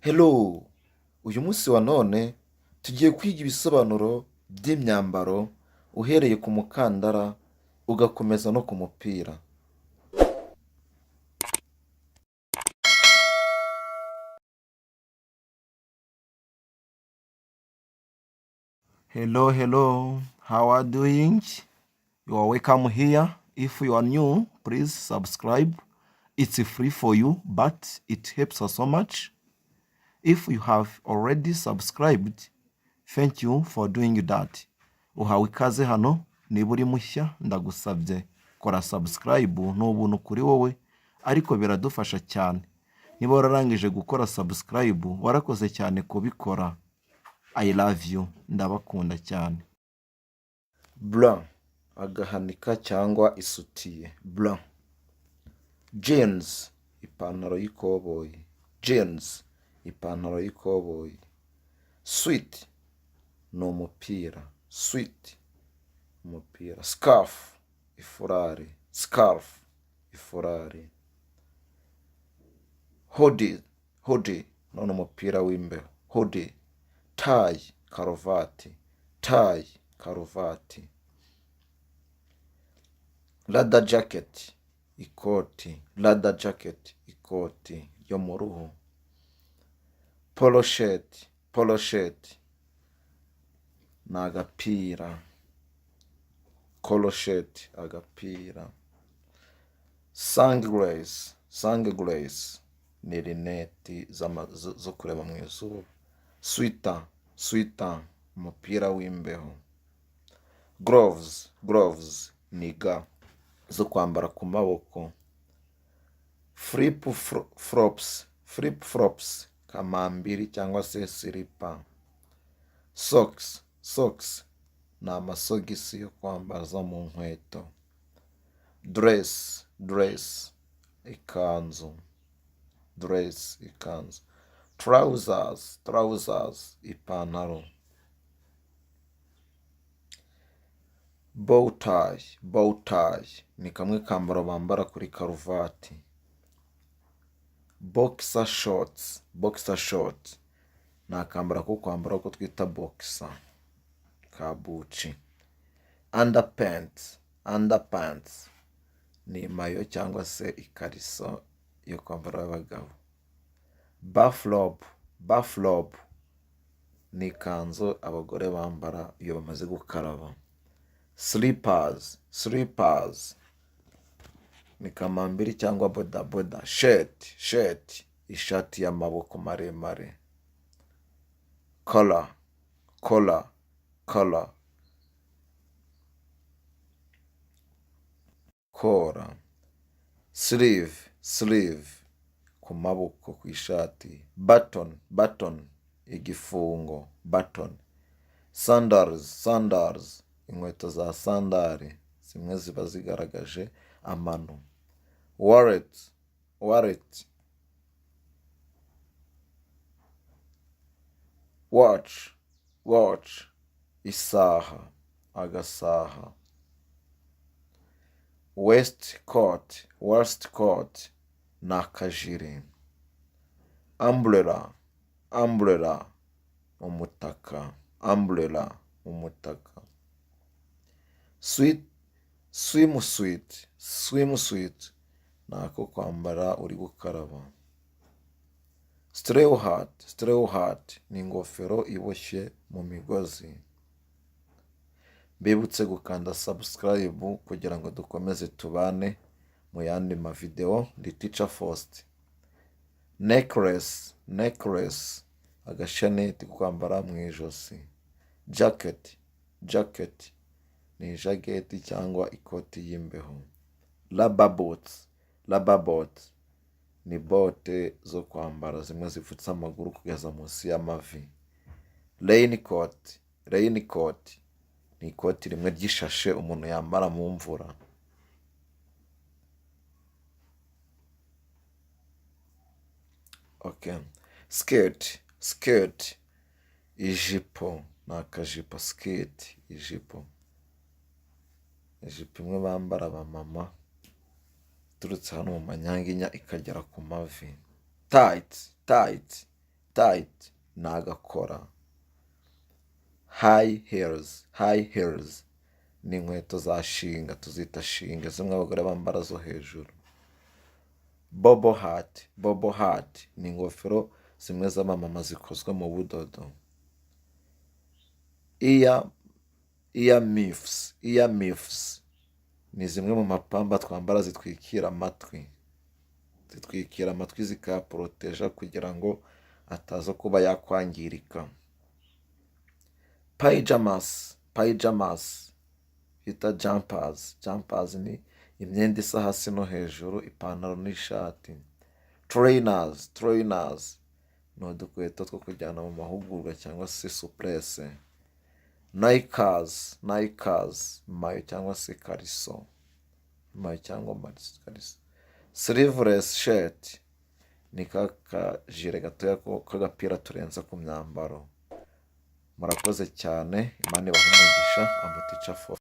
Hello! Uyu munsi wa none tugiye kwiga ibisobanuro by'imyambaro uhereye ku mukandara ugakomeza no ku mupira. Hello, hello, how are you doing? You are welcome here. If you are new, please subscribe. It's free for you, but it helps us so much. If you have already subscribed, thank you for doing that. Uhawe ikaze hano, niba uri mushya ndagusabye kora subscribe, ni ubuntu kuri wowe ariko biradufasha cyane. Niba wararangije gukora subscribe, warakoze cyane kubikora. I love you, ndabakunda cyane. Bra, agahanika cyangwa isutiye, bra. Jeans, ipantaro y'ikoboyi, jeans, ipantaro y'ikoboyi. Sweat ni umupira, sweat, umupira. Scarf, ifurari, scarf, ifurari. Hoodie, hoodie, none umupira w'imbeho, hoodie. Tie, karuvati, tie, karuvati. Leather jacket, ikoti, leather jacket, ikoti ryo mu ruhu. Polo shirt, polo shirt ni agapira, polo shirt, agapira. Sunglasses, sunglasses ni rineti zo kureba mu izuba. Sweater, sweater, umupira w'imbeho. Gloves, gloves ni ga zo kwambara ku maboko. Flip flops, flip flops, kamambiri cyangwa se silipa. Socks, socks ni amasogisi yo kwambaza mu nkweto. Dress, dress, ikanzu, dress, ikanzu. Trousers, trousers, ipantaro. Bow tie, bow tie ni kamwe kambaro bambara kuri karuvati. Boxer shorts, boxer shorts ni akambaro ko kwambara ko twita boxer ka buci. Underpants, underpants ni mayo cyangwa se ikariso yo kwambara y'abagabo. Bathrobe, bathrobe ni ikanzu abagore bambara iyo bamaze gukaraba. Slippers, slippers ni kamambiri cyangwa bodaboda. Shirt, shirt, ishati y'amaboko maremare. Collar, collar, collar, kora. Sleeve, sleeve, ku maboko ku ishati. Button, button, igifungo, button. Sandals, sandals, inkweto za sandari zimwe ziba zigaragaje amano. Wallet, wallet. Watch, watch, isaha, agasaha. Waistcoat, waistcoat ni akajire. Umbrella, umbrella, umutaka, umbrella, umutaka. Swimsuit, swimsuit ni ako kwambara uri gukaraba. Straw hat, straw hat ni ingofero iboshye mu migozi. Mbibutse gukanda subscribe kugira ngo dukomeze tubane mu yandi mavideo. Ndi Teacher Faustin. Necklace, necklace, agashaneti ko kwambara mu ijosi. Jacket, jacket ni ijaketi cyangwa ikoti y'imbeho. Rubber boots, rubber boots ni bote zo kwambara zimwe zipfutse amaguru kugeza munsi y'amavi. Raincoat, raincoat ni ikoti rimwe ry'ishashe umuntu yambara mu mvura. Okay. Skirt, skirt, ijipo ni akajipo, skirt, ijipo. Ijipo imwe bambara abamama iturutse hano mu manyanginya ikagera ku mavi. Tights, tights, Tight ni agakora. High heels, high heels ni inkweto za shinga, tuzita shinga, zimwe abagore bambara zo hejuru. Bobble hat, bobble hat ni ingofero zimwe z'abamama zikozwe mu budodo. Ear muffs, ear muffs ni zimwe mu mapamba twambara zitwikira amatwi, zitwikira amatwi zikayaporoteja kugira ngo ataza kuba yakwangirika. Pajamas, pajamas bita jumpers, jumpers ni imyenda isa hasi no hejuru, ipantaro n'ishati. Trainers, trainers ni udukweto two kujyana mu mahugurwa cyangwa se souplesse. Knickers, knickers, mayo cyangwa se kariso, mayo cyangwa kariso. Sleeveless shirt ni ka kajire gatoya k'agapira turenza ku myambaro. Murakoze cyane, Imana ibahe umugisha. I'm teacher for